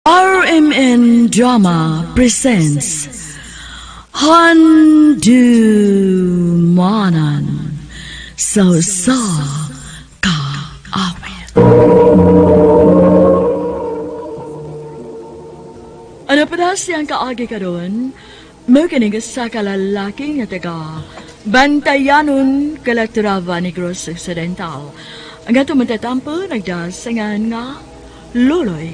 RMN Drama presents Handu Manan So Sa Ka Awit. Ano pa na siyang kaagi karon? Mo kining sa kalalaki nga taga Bantayanon, Calatrava, Negros Occidental. Ang ato matatampo nagdasangan nga Luloy.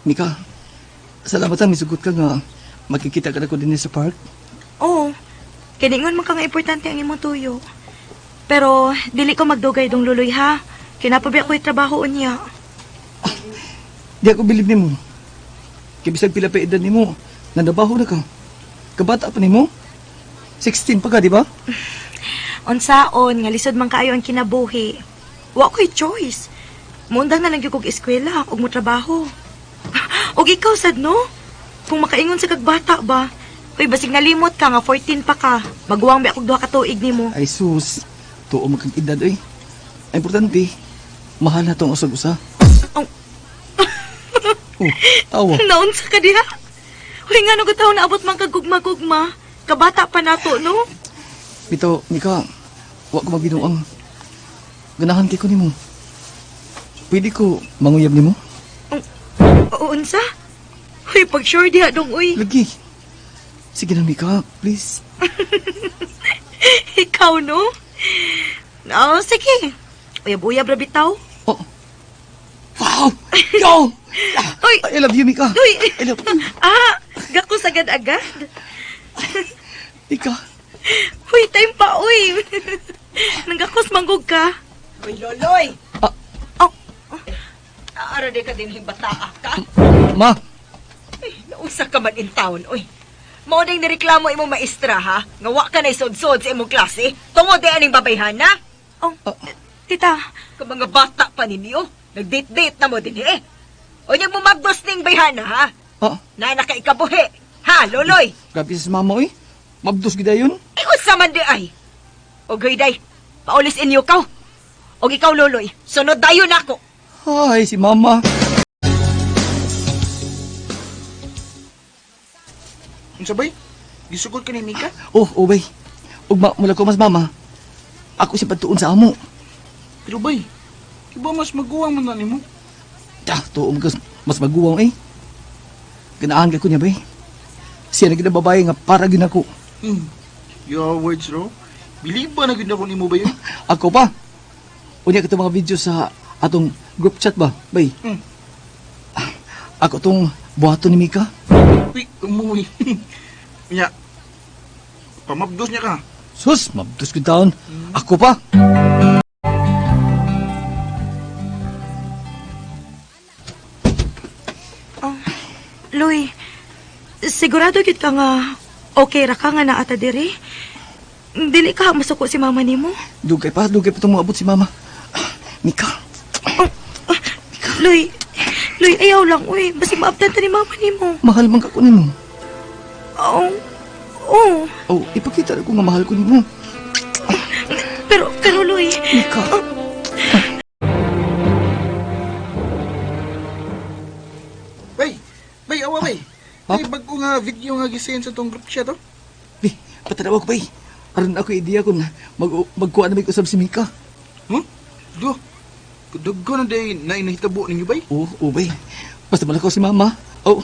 Mika, salamat ang misugot ka nga makikita ka na ko din sa park. Oo. Kiningon man ka nga importante ang imong tuyo. Pero dili ko magdugay dong luloy ha. Kinapabi ako'y trabaho unya. Di ako bilib nimo. Kay bisag pila pa edad nimo, nandabaho na ka. Kabata pa nimo. 16 pa ka, di ba? Unsaon nga lisod man kaayo ang kinabuhi. Wa ko'y choice. Muundang na lang gyud kog eskwela ug mo trabaho. Ug ikaw sad no? Kung makaingon sa kagbata ba? Uy, basig nalimot ka nga 14 pa ka. Maguwang ba akong duha ka tuig nimo. Ay sus, tuo man kang edad oy. Ang importante, mahal na tong usag-usa. Oh. Oh, tawa. Naunsa ka diha? Uy, nga nung taon naabot man kag gugma-gugma. Kabata pa nato, no? Bitaw, Mika, wa ko magbinuang. Ganahan kay ko nimo. Pwede ko manguyab nimo? Oo, unsa? Uy, pag sure diha dong, uy. Lagi. Sige na, Mika, please. Ikaw, no? Oo, sige. Uyab-uyab ra bitaw. Oh. Wow! Yo! Uy! I love you, Mika. Uy! I love you. Ah, gakos agad-agad. Mika. Uy, time pa, uy. Nanggakos manggog ka. Uy, Loloy! Ah. Oh, Aara di ka din bataa ka. Ma! Ay, nausa ka man in town, uy. Mao ding nireklamo imong maestra, ha? Nga wa ka na isod-sod sa imong klase. Tungod di aning babayhana. Oh, tita. Ka mga bata pa ninyo. Nag-date-date na mo din eh. O niyang mumabdos ning bayhana, ha? Ah, Na nakaikabuhi. Ha, Loloy? grabe sa mama, oy. Mabdos gid yun. Ay, unsa man di ay. Og day, paulis inyo kaw. Og ikaw, Loloy, sunod dayon ako. Ay, si mama. Unsa bay? Gisugot ka ni Mika? Oh, oh, bay. Ugma, mula ko mas mama. Ako si pagtuon sa amo. Pero bay, iba mas maguwang man na nimo. Ta, tuo mas, mas maguwang, eh. Ganahan ka ko niya, bay. Siya na gid ang babae nga para gid ako. Hmm. Your words ro. Believe ba na gid ako nimo bay? Ako pa. Unya ka mga video sa atong group chat ba, bay? Hmm. Ako tong buhaton ni Mika. Uy, umuwi. Nya. Pamabdos niya ka. Sus, mabdos ko taon. Ako pa. Luy, sigurado gid ka nga okay ra ka nga naata diri. Dili ka masuko si mama nimo. Dugay pa itong maabot si mama. Mika, Luy, Luy, ayaw lang, uy. Basig maabdan ta ni mama nimo. mahal man ka ko nimo. Oo. Oo. Oh, ipakita na ko nga mahal ko nimo. Pero, pero Luy, Mika. Bay, bay awa bay. Ha? Bay bago nga video nga gisend sa tong group chat oh. Bi, patanaw ko bay. Aron ako ideya kung mag magkuha na may usab si Mika. Huh? Do. Kuduggo na day na inahitabo ninyo bay. Oo, oh, bay. Basta malakaw si mama. Oh,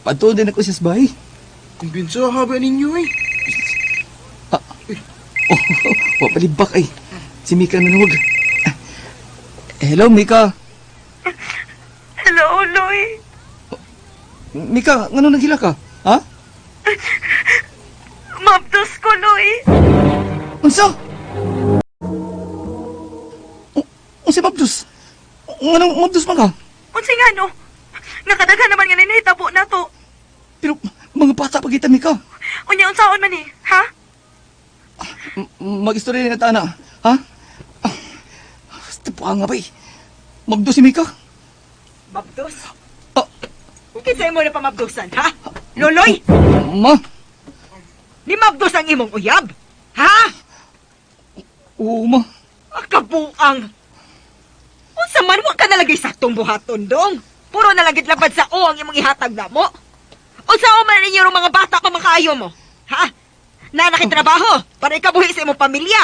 patuon din ako siya sa bahay. Kumbinsa ha ba ninyo eh. Ah. Oh, wa palibak ay. Si Mika nanuwag. Ah, hello, Mika. Hello, Luy. Mika, ngano naghila ka? Ha? Mabdos ko, Luy. Unsa? Unsa mabdos? Nganong mabdos man ka? Unsa nga no? Nakadaghan naman nga ninahitabo na to. Pero mga bata pa kita, Mika. Unya unsaon man eh, ha? Mag-istorya na ta na. Ha? Ah, basta pa nga ba eh. Mabdos si Mika. Mabdos? Ah, Kinsa imo na pamabdusan, ha? Loloy, Ma! nimabdos ang imong uyab. Ha? Oo, ma. Ah, kabuang. Unsa man wa ka nalagay saktong buhaton dong. Puro nalagit lapad sa o ang imong ihatag namo. Unsa o man ninyo rong mga bata pa makaayo mo? Ha? Na nakitrabaho para ikabuhi sa imong pamilya.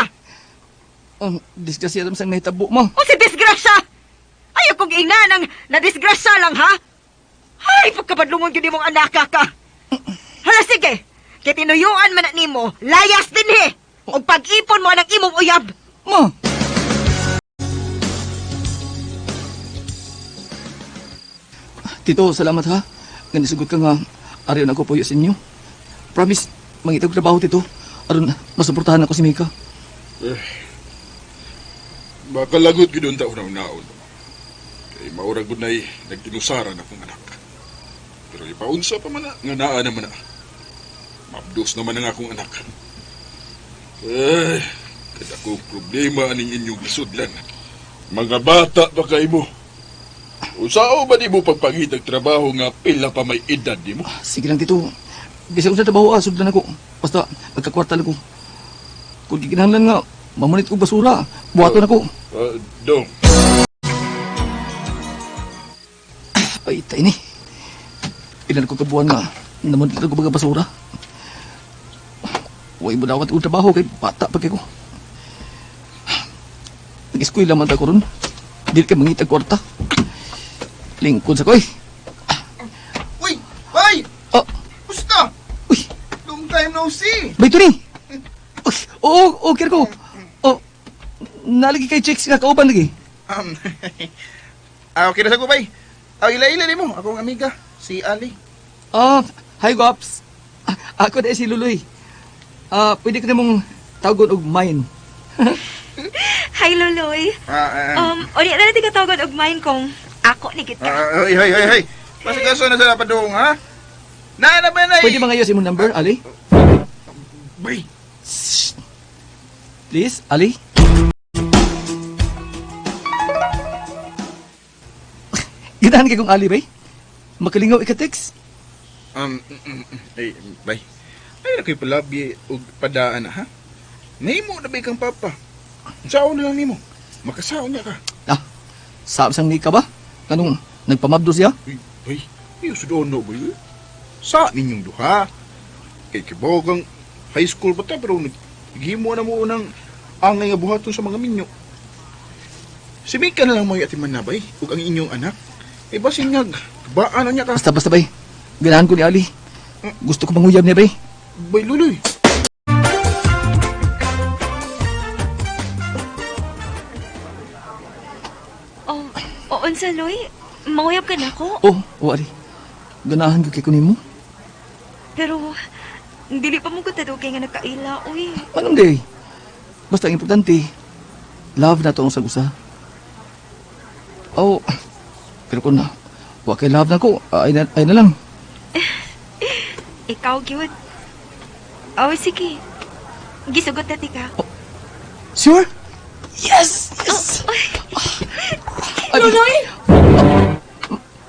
Ang disgrasya naman sang nahitabo, ma. O si disgrasya. Ayaw kong ina nang nadisgrasya lang ha. Ay, pagkabadlungon gyud imong anak ka. Hala sige. Kay tinuyuan man na nimo, layas dinhi. Og pag-ipon mo ang imong uyab. Ma! Tito, salamat ha. Nga nisugot ka nga, ariyon ako puyo sa inyo. Promise, mangitag trabaho, Tito. Aron, masuportahan ako si Mika. Makalagot gyud unta una-unaon. Kay maura gud nay nagtinusaran akong anak. Pero ipaunsa pa man na, nga naa naman na. Mabdos naman ang akong anak. Eh, kada ko problema aning inyong gisudlan. Mga bata pa kay mo. Usao ba di mo pagpangitag trabaho nga pila pa may edad di mo? Sige lang, Tito. Bisa ko sa trabaho, ah, sudlan ako. Basta, magkakwarta lang ko. Kung gikinahanglan nga, mamunit ko basura. Buhaton ako. Dong, Ay, tayo ni. Ilan ko kabuan nga, namunit ko baga basura. Huwag mo dawat kong trabaho kay bata pa kay ko. Nag-eskwela man ta ko ron. Dili kay mangitag kwarta. Lingkod sa ko eh. Uy! Bay! Oh, Kumusta? uy, Long time no see! bay ni. Uy, oo, okay ko. Oh, nalagi kay checks nga kauban lagi. Um, okay na sa ko, bay. Ila-ila mo. Akong amiga, si Ali. Ah, hi Gops. Ah, ako na si Luloy. Ah, pwede ko namong tawagon og mine. Hi, Loloy. Uli na natin katawagan og mine kung ako ni gid ka. Hoy, hoy, hoy, hoy. Pasikaso na sa padung, ha? Na, na ba na? Pwede ba ngayon imong number, Ali? Bay! Shh. Please, Ali. Ganahan kay kong Ali, bay. Makalingaw ika-text. Ay, bay. Ay, na ko'y palabi og padaan, ha? Nahimo na ba kang papa? Saon na lang nimo. Makasaon niya ka. Ah, sabi sang ni ka ba? Kanong nagpamabdo siya? Uy, ay, ay, sudono ba yun? Sa ninyong duha. Kay kibogang high school pa ta, pero naghimo na mo unang angay nga buhaton sa mga minyo. Si Mika na lang mo atiman na bay, ug ang inyong anak. Eh basin nga, baan na niya ka. Basta basta bay. Ganahan ko ni Ali. Gusto ko manguyab niya bay. Bay luloy. Oh, o unsa, Loy? Manguyab ka na ko? Oh, oh Ali. Ganahan ko kay kunin mo. Pero dili pa mo ko tadugay nga nagkaila, uy. Manong day. Basta ang importante, love na to ang sagusa. Oh, pero kung na, wa kay love na ko, ay na lang. Ikaw gyud. Oh, sige. Gisugot na ti ka. Sure? Yes! Yes! Ay, Luloy!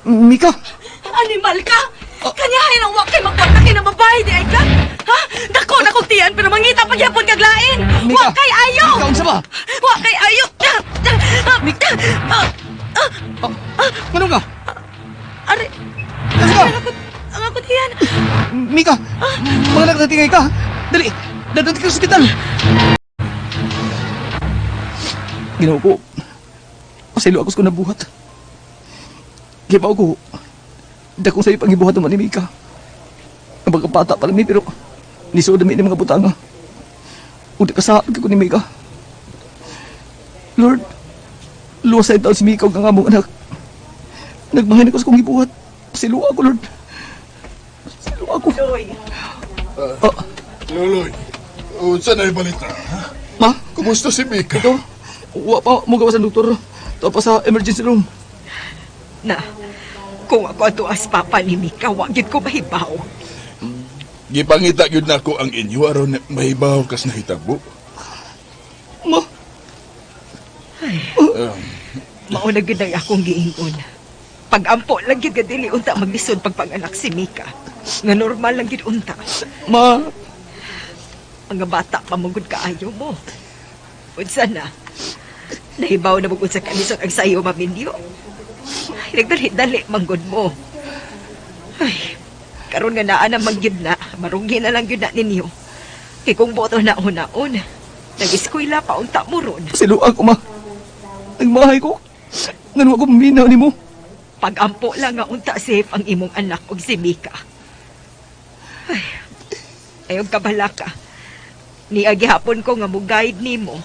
Mika! Animal ka! Kanyahay nang wa kay magkwarta kay na babae di ay ka! Ha? Dako na kong tiyan pero mangita pagyapon kag lain! Mika! Wa kay ayo! Mika, unsa ba? Wa kay ayo! Mika! Oh, ano ka? Ari, Unsa ka? ang ako tiyan! Mika! Mga nakatingay ka! Dali! Dadalhin ka sa ospital! Ginawa ko. Pasaylo ako sa kong nabuhat. Gibaw ko. Dakong sa'yo pangibuhat naman ni Mika. Ang pagkapata pala mi, pero nisuod na mi ni mga butanga. Uda ka sa ko ni Mika. Lord, luwas sa taon si Mika ug ang among anak. Nagmahin ako sa kong gibuhat. Pasaylo ako, Lord. Pasaylo ako. Loy, Oh, Loloy, unsa na balita, ha? ma, Kumusta si Mika? ito, wa pa mo gawas ang doktor. Ito pa sa emergency room. Na, kung ako ato as papa ni Mika, wa gyud ko mahibaw. Gipangita gyud nako ang inyo aron mahibaw kas nahitabo. Ma, Mao na gyud ang akong giingon. Pagampo lang gyud nga dili unta maglisod pagpanganak si Mika. Nga normal lang gyud unta. Ma, Mga bata pa man gud kaayo mo. Unsa na? Nahibaw na mo kung sa kalisod ang sayo maminyo. Ay, nagdali-dali manggod mo. Ay, karon nga naa na magyud na, marunggi na lang gyud na ninyo. Kay kung boto na una-una, nag-eskwela pa unta mo ron. pasayloa ko, ma. Nagmahay ko. Ngano ako maminaw nimo? Pagampo lang nga unta safe ang imong anak og si Mika. Ay, ayaw kabala ka. Niagihapon ko nga mo guide nimo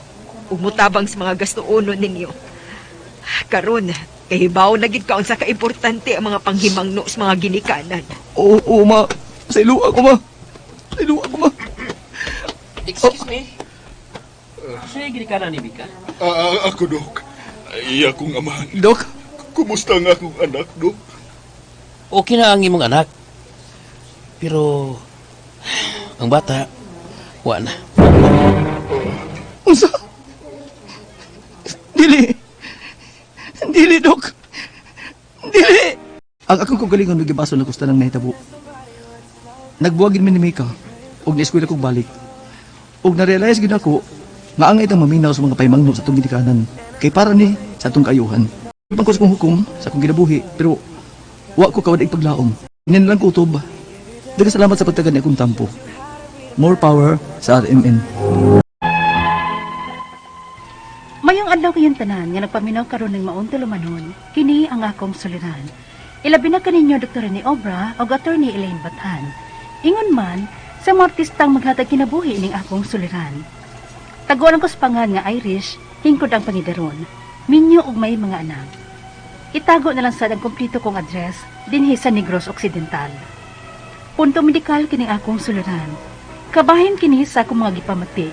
ug motabang sa mga gastuonon ninyo. Karon, kahibaw na gid ka unsa ka importante ang mga panghimangno sa mga ginikanan. Oo, oo, ma. Pasayloa ko, ma. Pasayloa ko, ma. Excuse me. Sa'yo ginikanan ni Mika? Ah, ako, Dok. Ay, akong amahan. Dok, Kumusta ang akong anak, Dok? Okay na ang imong anak. Pero ang bata, wa na. unsa? Dili. Dili, Dok. Dili. Ang akong kagalingon nagibaso na kusta ng nahitabo. Nagbuwagin mi ni Mika ug nieskwela kog balik. Ug na-realize gid ako nga ang itang maminaw sa mga paymangno sa atong ginikanan kay para ni sa atong kaayuhan. Ibang ko sa kong hukom sa akong kinabuhi pero wa ko kawad paglaom. Inin lang kutob. Daghang salamat sa pagtagan ni akong tampo. More power sa RMN. Mayong adlaw kayong tanan nga nagpaminaw karon ng maong tulumanon, kini ang akong suliran. Ilabi na kaninyo Dr. ni Obra o Attorney Elaine Batan. Ingon man sa mga artistang maghatag kinabuhi ning akong suliran. Taguan ko sa pangan nga Irish, hingkod ang pangidaron. Minyo og may mga anak. Itago na lang sad ang kompleto kong address dinhi sa Negros Occidental. Punto medikal kining akong suliran. Kabahin kini sa akong mga gipamati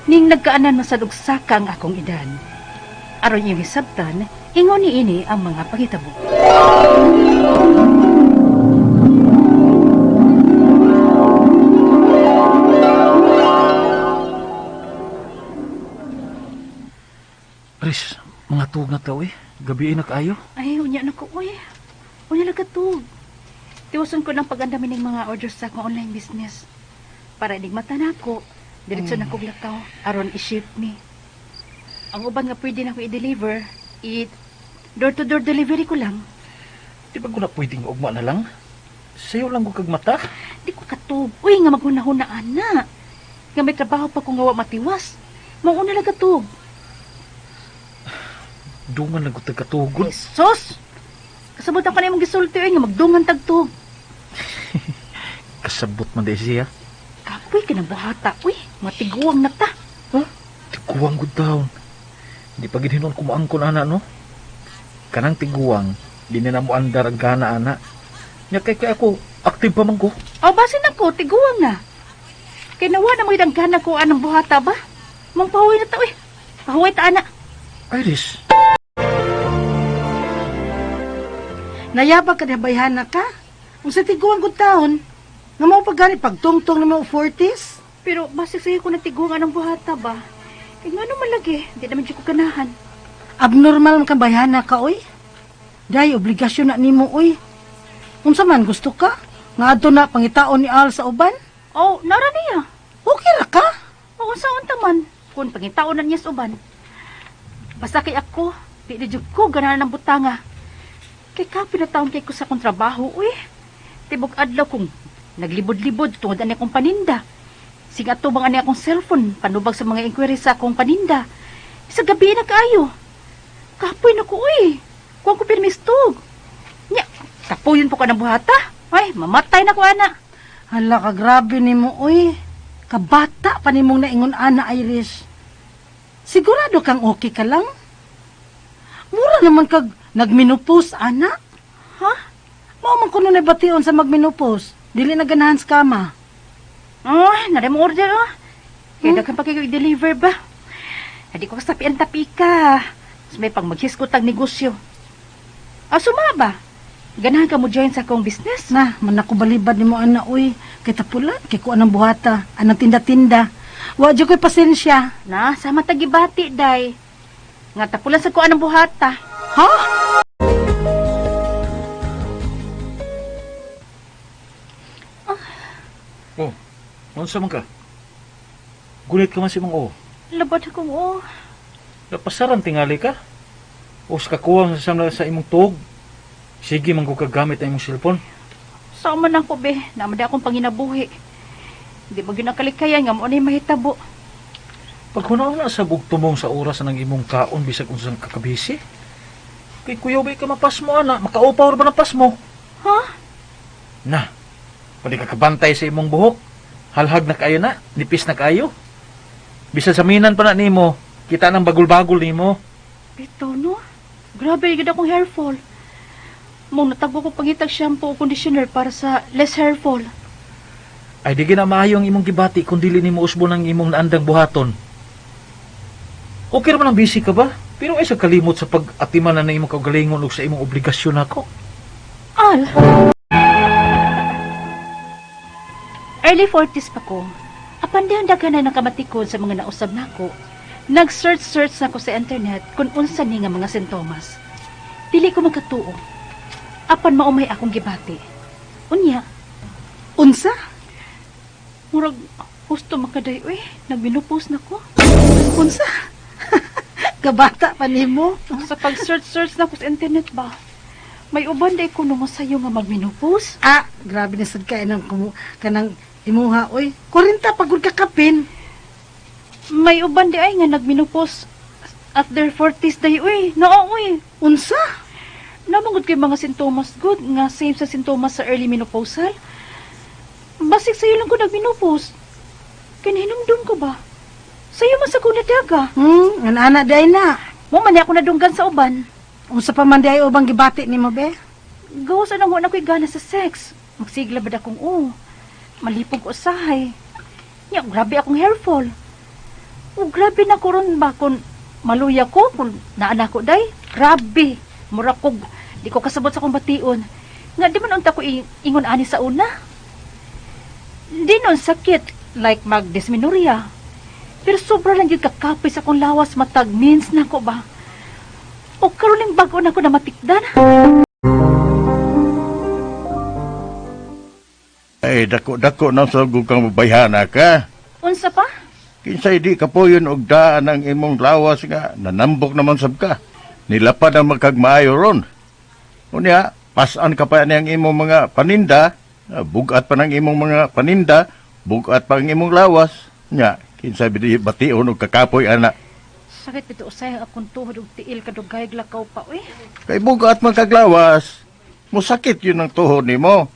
ning nagkaanan masad og saka ang akong edad. Aron iyong hisabtan, ingon ni ini ang mga pangitabo. Pres, mga tuog na tao eh. Gabi na kaayo. Ay, unya na ko, uy. Unya lang katug. Tiwason ko ng pag-andamin ng mga orders sa akong online business. Para inigmata na ako, diretso na kog lakaw, aron i-ship ni. Ang uban nga pwede na ko i-deliver, i door-to-door delivery ko lang. Di ba ko na pwedeng ugma na lang? Sayo lang ko kag mata. Di ko katug. Uy, nga maghunahuna ana. Nga may trabaho pa ko nga wa matiwas. Mauna lang katug. Dungan lang ko tagkatugon. Jesus! Kasabot ako na imong gisulti oy nga magdungan tagtug. Kasabot man di siya. Kapoy ka ng buhata, uy. Matiguang na ta. Tiguang gud taon. Di pa gid hinon kumaangkon ana no. Kanang tiguang, di na mo andar ang gana ana. Nya kay kay ako active pa man ko. O basin ako, tiguang na. Kay nawa na mo ang gana ko anang buhata ba? Mong pahuway na ta, uy. Pahuway ta, ana. Iris, Nayabag ka na bayhana ka? Unsa tiguang gud taon? Nga mao pa gani pagtungtong na mo 40s? Pero basig sa'yo ko na tiguang anang buhata ba? Kay ngano man lagi, di naman jud ko ganahan. Abnormal man kang bayhana ka oy. Day obligasyon na nimo oy. Unsa man gusto ka? Nga adto na pangitaon ni Al sa uban? Oh, nara niya. Okay ra ka? Oo, sa unta man. Kung pangitaon na niya sa uban. Basta kay ako, di na jud ko ganahan ng butanga. Kay kapi na taon kay ko sa akong trabaho, uy. Tibok adlaw kong naglibod-libod tungod ani akong paninda. Sige atubang ani akong cellphone, panubag sa mga inquiry sa akong paninda. Sa gabi na kaayo. Kapoy na ko, uy. Kuwang ko pirmistog. Nya, kapoyon po ka ng buhata. Ay, mamatay na ko, ana. Hala ka grabe nimo oy. Kabata pa nimong naingon ana Irish. Sigurado kang okay ka lang? Mura naman kag nagminupos ana. Ha? Mao man kuno na bation sa magminupos. Dili na ganahan sa kama. Oh, nari mo order, oh. Kaya daghan pa kayo i-deliver ba? Hindi ko kasapian tapi ka. Mas may pang maghiskot ang negosyo. Ah, suma ba? Ganahan ka mo join sa akong business? Na, man ako balibad nimo ana oy. Kay tapulan, kay kuan ang buhata, anang tinda-tinda. Wa jud ko'y pasensya. Na, sama tagibati, day. Nga tapulan sa kuan ang buhata. Ha? Oh, unsa man ka? Gulit ka man sa imong oo. Labad akong oo. Napasaran tingali ka? O sa kakuwang sa samla sa imong tuog? Sige man ko kagamit ang imong cellphone. Sao man ako be, naman di akong panginabuhi. Di ba gyud nakalikayan nga mo na mahitabo. Paghunaw na sa bugtumong sa oras ng imong kaon bisag unsang kakabisi. Kay kuyaw ba ka mapasmo ana, makaupaw ra ba ng pasmo? Ha? Na. Pwede ka kabantay sa imong buhok. Halhag na kayo na, nipis na kayo. Bisan sa minan pa na nimo, kita ng bagul-bagul nimo. Bitaw no. Grabe gyud akong hair fall. Mong natago ko pangitag shampoo o conditioner para sa less hair fall. Ay di gina maayo ang imong gibati kung dili nimo usbon ang imong naandang buhaton. Okay ra man ang busy ka ba? Pero ay sa kalimot sa pag-atiman na na imong kaugalingon ug sa imong obligasyon nako. Al! Early 40s pa ko. Apan di ang daghan na nakamatikod sa mga nausab nako. Nag-search-search na ko sa internet kung unsa ni nga mga sintomas. Dili ko makatuo. Apan maumay akong gibati. Unya, Unsa? murag husto makaday uy, nagminupos na ko. Unsa? Kabata pa nimo. Sa pag-search-search na ko sa internet ba, may uban day ko nung sayo nga magminupos. Ah, grabe na sad kay nang kumu kanang imuha oy. 40 pa gud ka kapin. May uban di ay nga nagminupos at their 40s day uy. Noo uy. Unsa? Namangod kay mga sintomas good nga same sa sintomas sa early menopausal. Basig sayo lang ko nagminupos. Kinahinumdum ko ba? Sayo man sa ko nadaga. Ana day na. Mo man niya ako nadunggan sa uban. Unsa pa man di ay ubang gibati nimo be? Gawas anang wa na ko'y gana sa sex. Magsigla bad akong oo. Malipog ko usahay. Nya, grabe akong hair fall. O grabe na ko ron ba kung maluya ko, kung naana ko day. Grabe. Mura kog, di ko kasabot sa akong bation. Nga di man unta ko ingon ani sa una. Di nun sakit, like mag-dysmenorrhea. Pero sobra lang yun kakapoy sa akong lawas matag means na ko ba. O karoon bago na ko na matikdan. Ay, dako-dako na sa kang mabayhana ka. Unsa pa? Kinsay di ka po yun og daan ang imong lawas nga, nanambok naman sab ka. Nilapad ang magkagmaayo ron. Unya, pasan ka pa niyang imong mga paninda, bugat pa ng imong mga paninda, bugat pa ang imong lawas. Nya, kinsay di bation og kakapoy ana. Sakit bitaw usay ang akong tuhod ug tiil kadugay lakaw pa uy. Kay bugat man kaglawas, musakit yun ang tuhod nimo.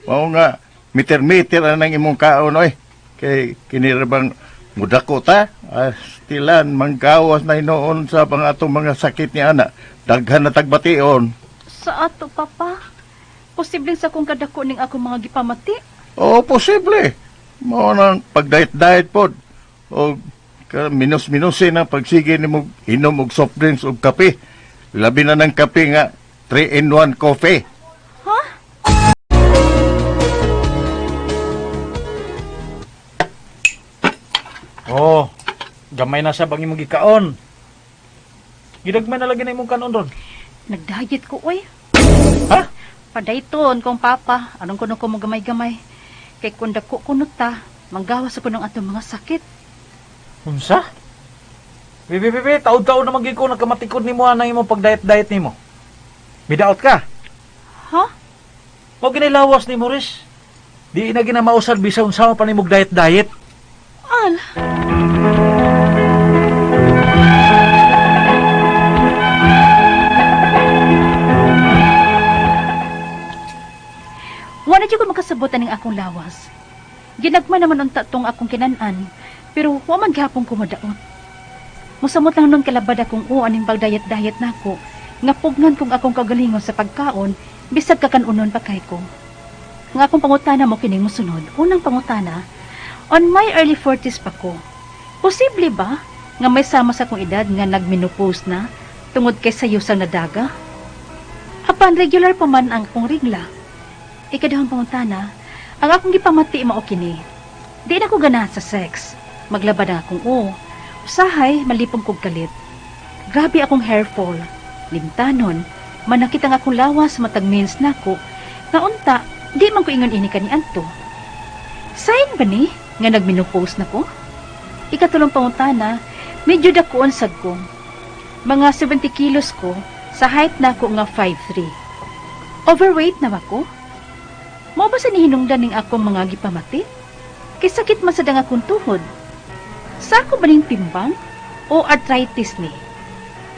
Mao nga, meter-meter ang imong kaon oy. Kay kinirabang mudako ta, astilan manggawas na hinoon sa mga atong mga sakit ni ana. Daghan na tagbation. Sa ato papa. Posibleng sa akong kadako ning akong mga gipamati. Oo, posible. Mao nang pag-diet-diet pod. O minus-minusin ang pagsige nimo inom og soft drinks og kape. Labi na ng kape nga 3-in-1 coffee. Ha? Oh, gamay na sa bang imong gikaon. Gidagmay na lagi na imong kanon ron. Nagdiet ko uy. Ha? Padayton kong papa, anong kuno ko mo gamay-gamay. Kay kung dako kuno ta, manggawas ako ng atong mga sakit. Unsa? Bibi, bibi, taod-taod na magyud ko nagkamatikod nimo ana imong pag-diet-diet nimo. Midaot ka. Ha? Mo ginilawas ni Morris. Di na ginamausad bisan unsa pa nimo diet-diet. Al. Wala jud ko makasabot aning akong lawas. Ginagma naman unta tong akong kinan-an, pero wa man gihapon ko madaot. Musamot lang nun kalabad akong o aning pagdayet-dayet nako, nga pugnan kong akong kagalingon sa pagkaon, bisag kakanunon pa kay ko. Nga akong pangutana mo kining mosunod. Unang pangutana, on my early 40s pa ko, posible ba nga may sama sa akong edad nga nagmenopause na tungod kay sayo sang nadaga? Apan regular pa man ang akong rigla. Ikadahong pangutana, ang akong gipamati mao kini. Di na ko ganahan sa sex. Maglabad ang akong o. Usahay, malipong kog kalit. Grabe akong hair fall. Limtanon, manakit ang akong lawas matag mens nako. Nga unta, di man ko ingon ini kaniadto. Sign ba ni nga nagmenopause na ko? Ikatulong pangutana, medyo dakuon sad ko. Mga 70 kilos ko sa height na ako nga 5'3". Overweight na ba ko? Mao ba sa nihinungdan ning akong mga gipamati? Kay sakit man sad ang akong tuhod. Sako ba ning timbang o arthritis ni?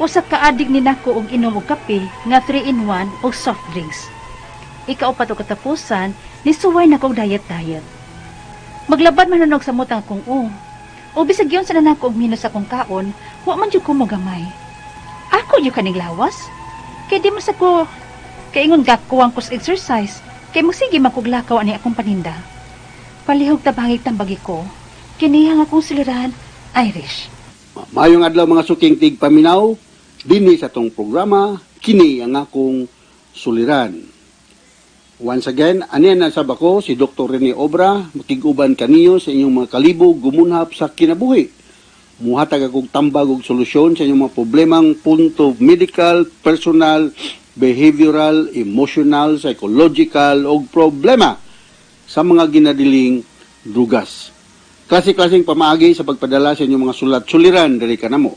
O sa kaadik ni nako og inom og kape nga 3 in 1 og soft drinks? Ikaupat og katapusan, nisuway na og diet-diet. Maglabad man og samot ang akong o. O bisag yun sa nako og minus akong kaon, wa man jud ko mogamay. Ako jud kaning lawas. Kay di man sa ko kaingon gakuwang ko sa exercise, kay mogsige man kog lakaw ani akong paninda. Palihog tabangig tambagi ko. Kini ang akong suliran, Irish. Maayong adlaw, mga suking tigpaminaw, dinhi sa atong programa, "Kini ang Akong Suliran." Once again, aniya na sab ako si Dr. Rene Obra, makig-uban kaniyo sa inyong mga kalibog gumunhap sa kinabuhi. Muhatag akong tambag og solusyon sa inyong mga problemang punto medical, personal, behavioral, emotional, psychological og problema sa mga ginadiling drugas. Klase-klaseng pamaagi sa pagpadala sa inyong mga sulat suliran diri kanamo.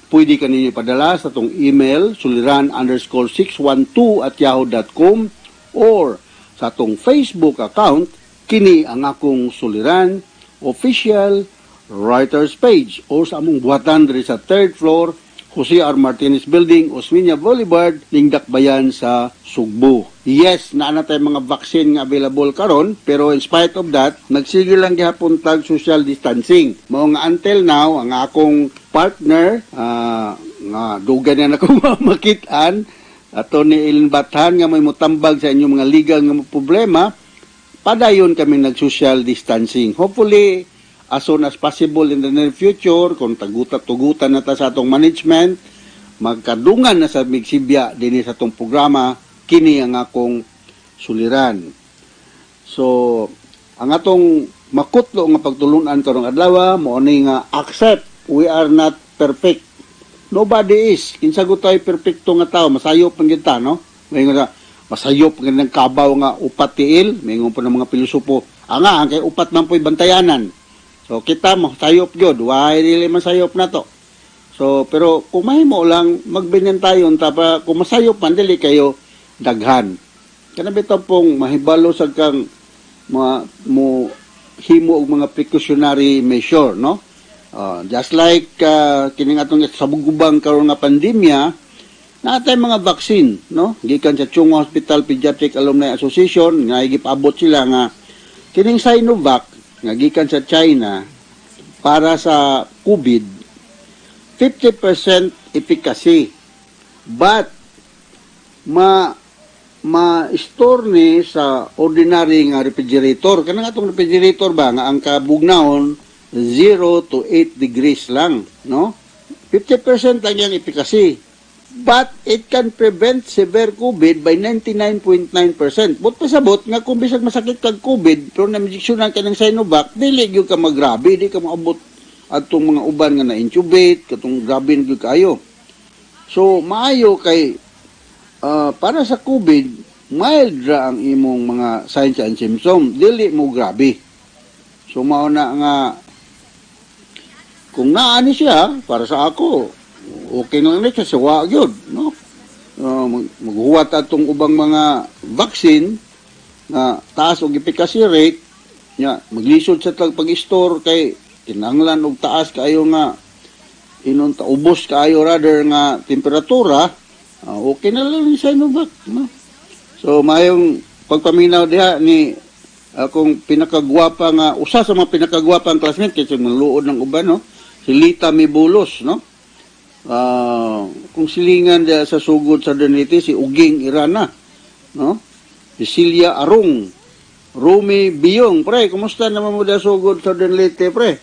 Pwede ka ninyo padala sa atong email suliran_612@yahoo.com or sa atong Facebook account, "Kini ang Akong Suliran Official Writers Page, or sa among buhatan diri sa third floor, Jose R. Martinez Building, Osmeña Boulevard, ning Dakbayan sa Sugbo. Yes, naa na tay mga vaccine nga available karon, pero in spite of that, nagsige lang gihapon tag social distancing. Mao nga until now, ang akong partner, nga dugay na nako makit-an, ato ni Ilin Bathan nga may mutambag sa inyong mga legal nga mga problema, padayon kami nag-social distancing. Hopefully, as soon as possible in the near future, kung taguta-tugutan na ta sa atong management, magkadungan na sa migsibya dinhi sa atong programa, "Kini ang Akong Suliran." So, ang atong makutlo nga pagtulunan karong adlaw, mao ni nga accept we are not perfect. Nobody is. Kinsa gud tayo perpekto nga tao, masayop man gyud ta, no? May nga masayop man ng kabaw nga upat tiil, may pa ng mga pilosopo. Anga, ang kay upat man po'y bantayanan. So kita mo sayop gyud, why dili man sayop na to? So pero kung mahimo lang magbinentayon ta pa kung masayop man dili kayo daghan. Kana bitaw pong mahibalo sa kang mga mo himo og mga precautionary measure, no? Just like kining atong sabugubang karon nga pandemya, naa tay mga vaccine, no? Gikan sa Chong Hua Hospital Pediatric Alumni Association nga gipabot sila nga kining Sinovac nga gikan sa China para sa COVID, 50% efficacy, but ma ma-store ni sa ordinary nga refrigerator, kanang atong refrigerator ba nga ang kabugnawon 0 to 8 degrees lang, no? 50% lang yung efficacy, but it can prevent severe COVID by 99.9%. But pasabot nga kung bisag masakit kag COVID, pero na-injectionan ka ng Sinovac, dili gyud ka magrabe, di ka maabot atong mga uban nga na-intubate, katong grabe na gyud kaayo. So, maayo kay para sa COVID, mild ra ang imong mga signs and symptoms, dili mo grabe. So, mao na nga kung naa ni siya, para sa ako, okay na lang ni kasi wa gyud, no? Maghuwat atong ubang mga vaccine nga taas og efficacy rate nya maglisod sa tag pag-store kay kinahanglan og taas kaayo nga inon ta ubos kaayo rather nga temperatura, okay na lang ni Sinovac, no? So mayong pagpaminaw diha ni akong pinakagwapa nga usa sa mga pinakagwapa ang classmate kasi maluod ng uban, no, si Lita Mibulos, no? Kung silingan diha sa sugod sa Danite, si Uging Irana, no, Cecilia Arong, Rumi Biyong. Pre, kumusta naman mo diha sugod sa Danite, pre?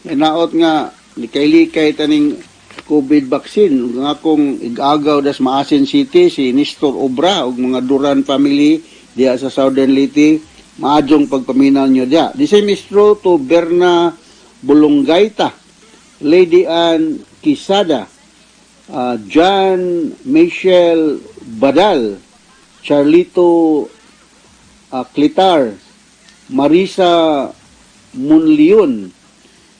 Naot nga likay-likay taning COVID vaccine. Ug ang akong igagaw das Maasin City, si Nestor Obra ug mga Duran family diha sa Southern Leyte, maadjong pagpaminaw nyo diha. The same is true to Berna Bulungaita, Lady Ann Quesada, John Michel Badal, Charlito Clitar, Marisa Munlion,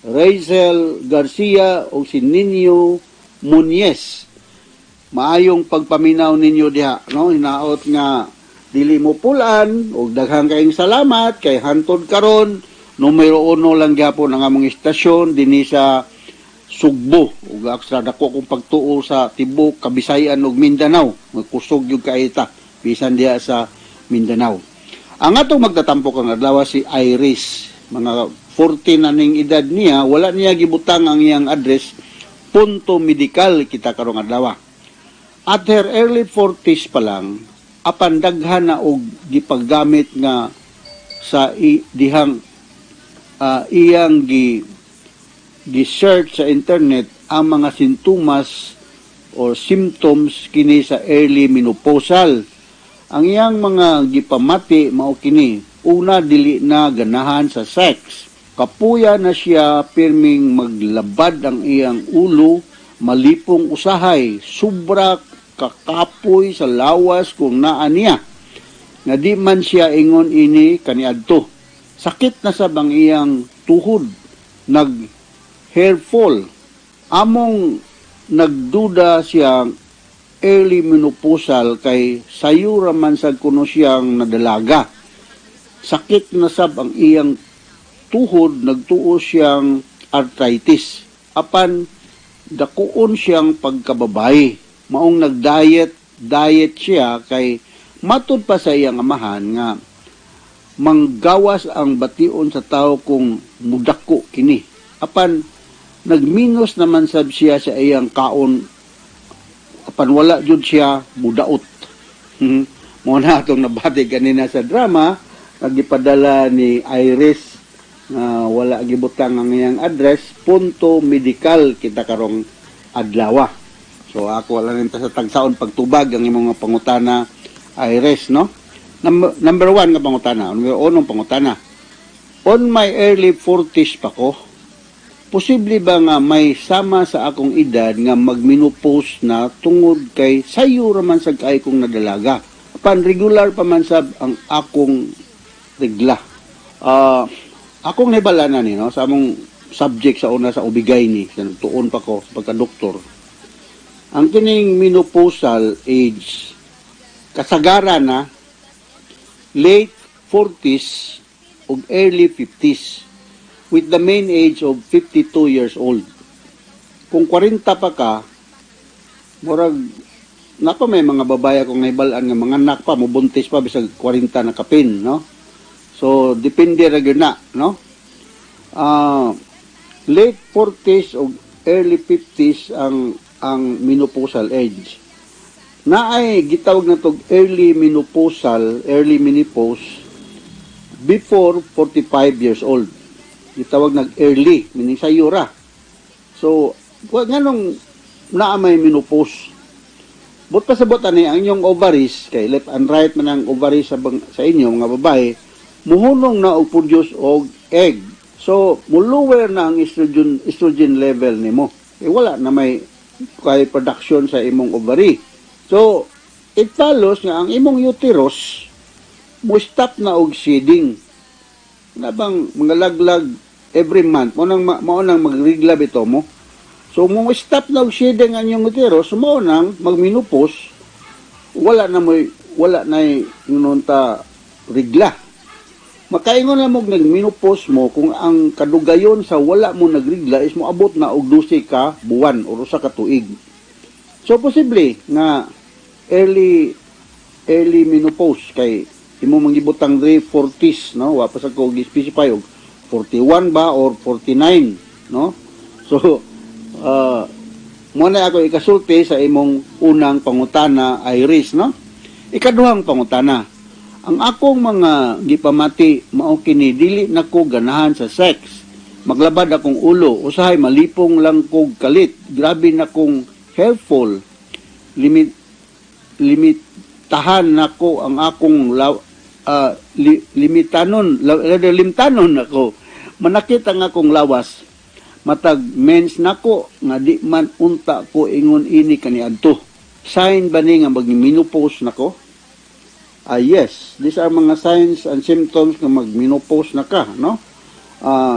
Rachel Garcia o si Ninyo Munyes. Maayong pagpaminaw ninyo diha, no? Hinaot nga dili mo pulan ug daghang kayong salamat kay hantod karon numero uno lang gyapon ang among istasyon dinhi sa Sugbo ug sa dako kong pagtuo sa tibuok Kabisayan ug Mindanao. Magkusog gyud kaayo ta bisan diha sa Mindanao. Ang atong magtatampo kang adlaw si Iris, mga 40 na ning edad niya, wala niya gibutang ang iyang address. Punto medikal kita karong adlaw. At her early 40s pa lang, apan daghan na og gipaggamit nga sa dihang iyang gi search sa internet ang mga sintomas or symptoms kini sa early menopausal. Ang iyang mga gipamati mao kini. Una, dili na ganahan sa sex. Kapuya na siya, pirming maglabad ang iyang ulo, malipong usahay, sobra kakapoy sa lawas kung naa niya. Nga di man siya ingon ini kaniadto. Sakit na sab ang iyang tuhod, nag hair fall. Among nagduda siyang early menopausal kay sayo ra man sad kuno siyang nadalaga. Sakit na sab ang iyang tuhod, nagtuo siyang arthritis. Apan dakuon siyang pagkababae. Maong nag-diet, diet siya kay matud pa sa iyang amahan nga manggawas ang bation sa tao kung mudako kini. Apan nagminus naman sab siya sa iyang kaon, apan wala jud siya mudaot. Mao na atong nabati ganina sa drama nga gipadala ni Iris nga wala gibutang ang iyang address. Punto medikal kita karong adlaw. So ako wala rin ta sa tagsaon pagtubag ang imong mga pangutana, Iris, no? Number one nga pangutana, number unong pangutana. On my early 40s pa ko, posible ba nga may sama sa akong edad nga magmenopause na tungod kay sayo ra man sad kay kong nadalaga? Pan regular pa man sab ang akong regla. Akong nahibalanan ni, no, sa among subject sa una sa OB-GYN, sa nagtuon pa ko sa pagka-doktor. Ang kining menopausal age kasagaran na late 40s ug early 50s with the main age of 52 years old. Kung 40 pa ka, murag napa may mga babae akong nahibalaan nga mga anak pa, mubuntis pa bisag 40 na kapin, no? So, depende ra gyud na, no? Late 40s o early 50s ang menopausal age. Naay gitawag na tog early menopausal, early menopause before 45 years old. Gitawag nag early, meaning sayo ra. So, wa nganong naa may menopause? But pasabot ani ang inyong ovaries kay left and right man ang ovaries sa inyo mga babae, muhunong na og produce og egg. So, mo-lower na ang estrogen level nimo. Eh, wala na may kay production sa imong ovary. So, it follows nga ang imong uterus mo stop na og shedding. Na bang mga laglag every month, mao nang magrigla bitaw mo. So, mo stop na og shedding ang inyong uterus, mao nang magmenopause, wala na ta rigla. Makaingon na mo nagmenopause mo kung ang kadugayon sa wala mo nagrigla is moabot na og 12 ka buwan o usa ka tuig. So posible nga early early menopause kay imo mangibutang diri 40s, no? Wa pa sa ko gi-specify og 41 ba or 49, no? So mo na ako ikasulti sa imong unang pangutana, Iris, no? Ikaduhang pangutana. Ang akong mga gipamati mao kini: dili na ko ganahan sa sex. Maglabad akong ulo, usahay malipong lang kog kalit. Grabe na kong hair fall. Limitahan nako ang akong limitanon nako. Manakit ang akong lawas. Matag mens nako nga di man unta ko ingon ini kaniadto. Sign ba ni nga mag-menopause nako? Ah, yes, these are mga signs and symptoms nga mag-menopause na ka, no?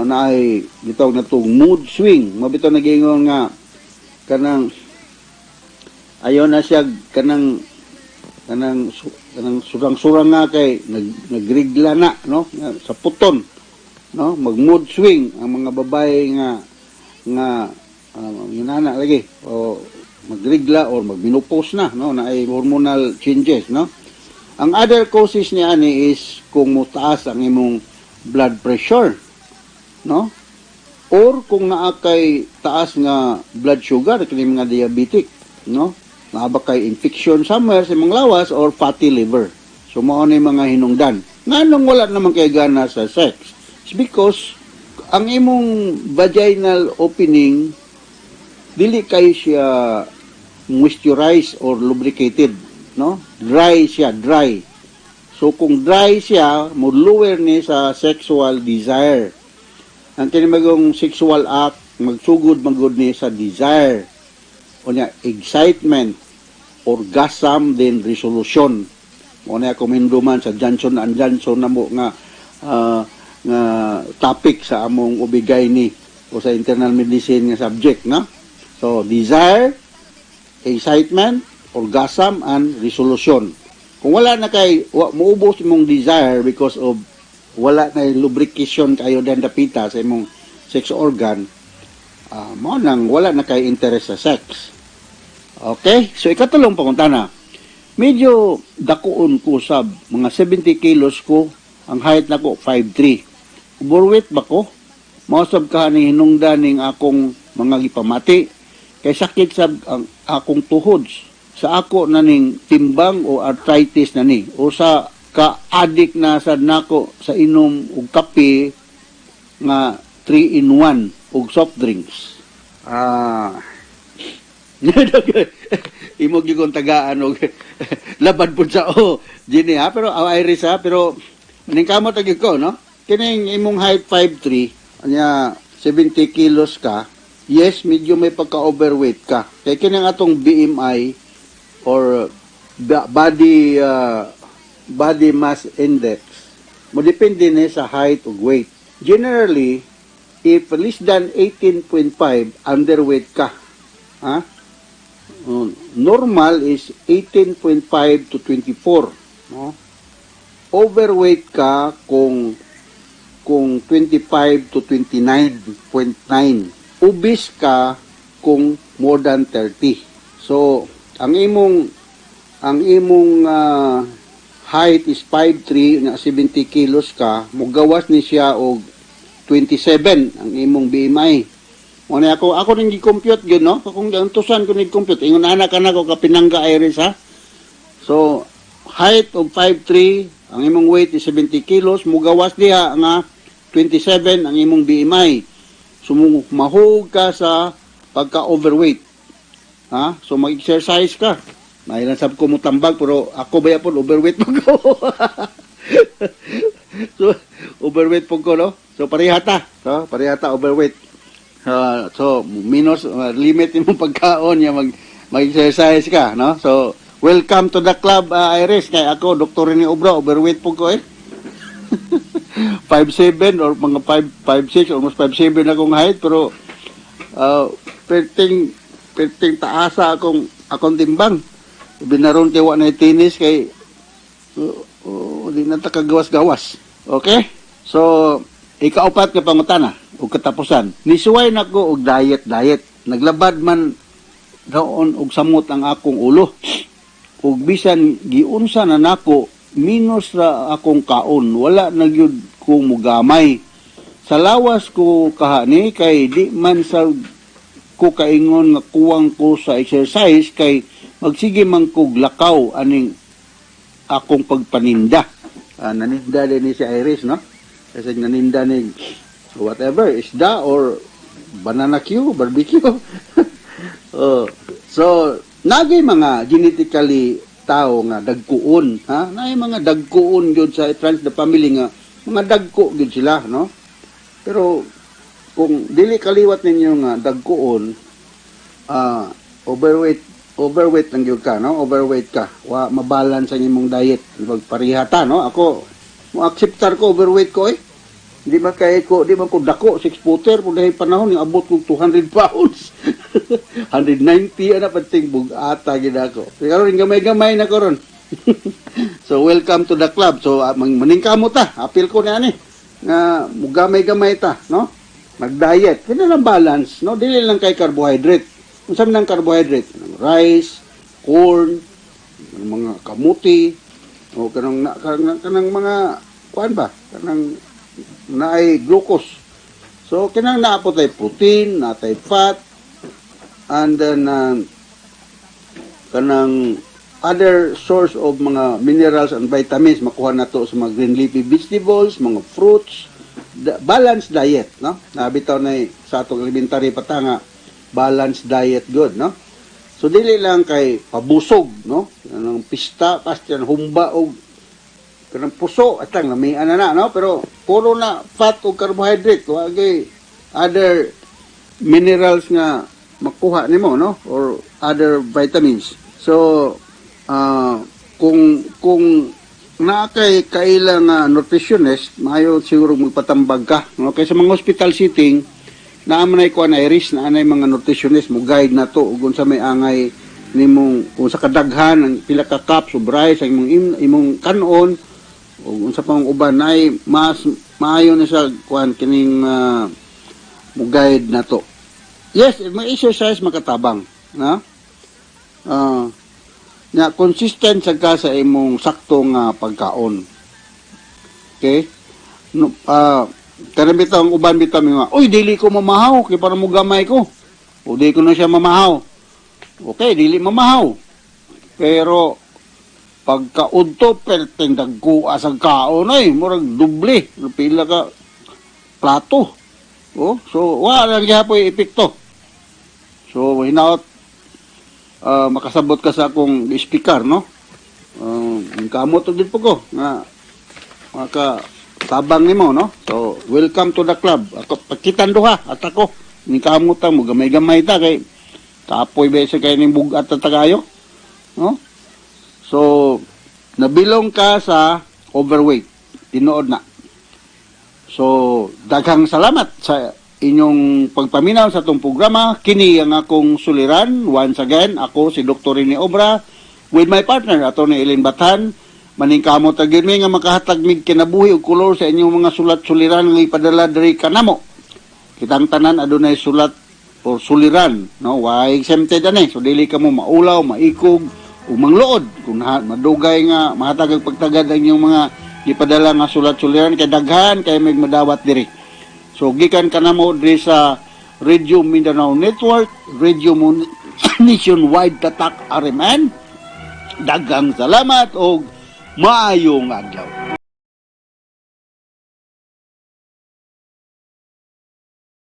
Naay gitawag na tong mood swing. Mao bitaw nagingon nga kanang ayaw na siya kanang surang-surang nga kay nagrigla na, no? Nga sa puton, no? Mag mood swing ang mga babae nga nga yun na lagi o magrigla or magmenopause na, no? Naay hormonal changes, no? Ang other causes niya ani is kung mutaas ang imong blood pressure, no? Or kung naa kay taas nga blood sugar, kini mga diabetic, no? Naa ba kay infection somewhere sa imong lawas or fatty liver. So mao ni mga hinungdan. Nganong wala naman kay gana sa sex? It's because ang imong vaginal opening dili kay siya moisturized or lubricated, no? Dry siya, dry. So kung dry siya, mo lower ni sa sexual desire. Ang kini magong sexual act magsugod magud ni sa desire. Unya excitement, orgasm, then resolution. Mo na ako minduman sa Johnson and Johnson namo nga nga topic sa among OB-GYN o sa internal medicine nga subject, no? So desire, excitement, orgasm, and resolution. Kung wala na kay wa, muubos imong desire because of wala na lubrication kayo dan dapita sa imong sex organ, mao nang wala na kay interest sa sex. Okay? So ikatulong pangutana. Medyo dakuon ko sab, mga 70 kilos ko, ang height nako 5'3". Overweight ba ko? Mao sab ka ni hinungdan ning akong mga gipamati. Kay sakit sab ang akong tuhod sa ako na ning timbang o arthritis na ni o sa ka-addict na sad nako sa inom og kape nga 3 in 1 og soft drinks. Imo gyud kong tagaan og labad pud sa o Jenny ha, pero aw Iris ha, pero maningkamot gyud ko, no? Kining imong height 5'3", anya 70 kilos ka, yes, medyo may pagka-overweight ka. Kay kining atong BMI or body mass index mo depende ni sa height ug weight. Generally, if less than 18.5, underweight ka. Ha? Normal is 18.5 to 24, no? Overweight ka kung 25 to 29.9. Obese ka kung more than 30. So, ang imong height is 5'3", nga 70 kilos ka, mugawas ni siya og 27 ang imong BMI. Mo na ako ning gi-compute gyud, no? Akong giantusan ko ning compute. Ingon ana ka na ko kapinangga, Iris, ha. So height of 5'3", ang imong weight is 70 kilos, mugawas diha nga 27 ang imong BMI. So mahug ka sa pagka-overweight. Ha? So mag-exercise ka. May sab ko mutambag pero ako baya po overweight po ko. So overweight po ko, no? So pareha ta. So pareha ta overweight. So minus limit imong pagkaon ya, mag-exercise ka, no? So welcome to the club, Iris, kay ako doktor ni Obra, overweight po ko eh. 5'7" or mga 5 5'6", almost 5'7" akong height, pero perting perting taasa akong timbang. Binaron kay wa na tennis kay di na ta kagawas-gawas. Okay? So ikaupat nga pangutana ug katapusan. Nisuway nako og diet diet. Naglabad man daon og samot ang akong ulo. Ug bisan giunsa na nako, minus ra akong kaon, wala na gyud ko mugamay. Sa lawas ko kahani kay di man sa ko kaingon nga kuwang ko sa exercise kay magsige man kog lakaw aning akong pagpaninda. Naninda din ni si Iris, no? Kasi naninda ni whatever, isda or banana Q, barbecue. Oh, so, nagay mga genetically tao nga dagkuon, ha? Naay mga dagkuon gyud sa trans the family nga mga dagko gyud sila, no? Pero kung dili kaliwat ninyo nga dagkuon, overweight overweight lang gyud ka, no? Overweight ka. Wa mabalance ang imong diet. Pagparihata, no? Ako, mo acceptar ko overweight ko eh. Di man kay ko, di man ko dako, 6 footer kung dahil panahon yung abot kong 200 pounds. 190 ana pating bugata gid ako. Pero karon gamay-gamay na ko ron. So welcome to the club. So maningkamot ta, apil ko na ani nga mugamay-gamay ta, no? Mag-diet. Kina lang balance, no? Dili lang kay carbohydrate. Unsa man ang carbohydrate? Kanang rice, corn, kanang mga kamuti, o kanang mga kuan ba? Kanang naay glucose. So kinang naa po tay protein, naa tay fat, and then kanang other source of mga minerals and vitamins makuha nato sa mga green leafy vegetables, mga fruits, balanced diet, no? Nabitaw na sa atong elementary pa ta nga balanced diet good, no? So dili lang kay pabusog, no? Kanang pista, pasta, humba og kanang puso atang lamian na na, no? Pero puro na fat o carbohydrate, wa gyud other minerals nga makuha nimo, no? Or other vitamins. So kung naa kay kaila nga nutritionist, maayo siguro magpatambag ka, no? Kay sa mga hospital setting, naa man ay kuan, Iris, naa nay mga nutritionist mo guide na to ug unsa may angay nimong, kung sa kadaghan ang pila ka cups of rice ang imong kanon ug unsa pang uban ay mas maayo ni sa kuan kining mo guide na to. Yes, may exercise makatabang, no? Nga consistent sa ka sa imong sakto nga pagkaon. Okay? No, kanang bitaw ang uban bitaw mga, "Uy, dili ko mamahaw kay para mo gamay ko." O di ko na siya mamahaw. Okay, dili mamahaw. Pero pagkaudto perteng dagko asang kaon ay murag doble, pila ka plato. Oh, so wala lang gyapon epekto. So hinaot makasabot ka sa akong speaker, no? Kamot din po ko nga maka tabang nimo, no? So welcome to the club. Ako pakitan duha at ako ni kamot mo gamay-gamay ta kay kapoy ba sa kay ning bugat ta tagayo, no? So nabilong ka sa overweight, tinuod na. So daghang salamat sa inyong pagpaminaw sa atong programa. Kini ang akong suliran. Once again, ako si Dr. Rene Obra with my partner, Atty. Eileen Bathan. Maningkamot ta gyud mi nga makahatag mig kinabuhi ug kolor sa inyong mga sulat suliran nga ipadala diri kanamo. Kitang tanan adunay sulat or suliran, no? Why exempted ani. So dili kamo maulaw, maikog ug mangluod kung madugay nga mahatag ang pagtagad ang inyong mga gipadala nga sulat suliran kay daghan kay may madawat diri. So gikan kanamo diri sa Radio Mindanao Network, Radio Nationwide Tatak RMN. Daghang salamat og maayong adlaw.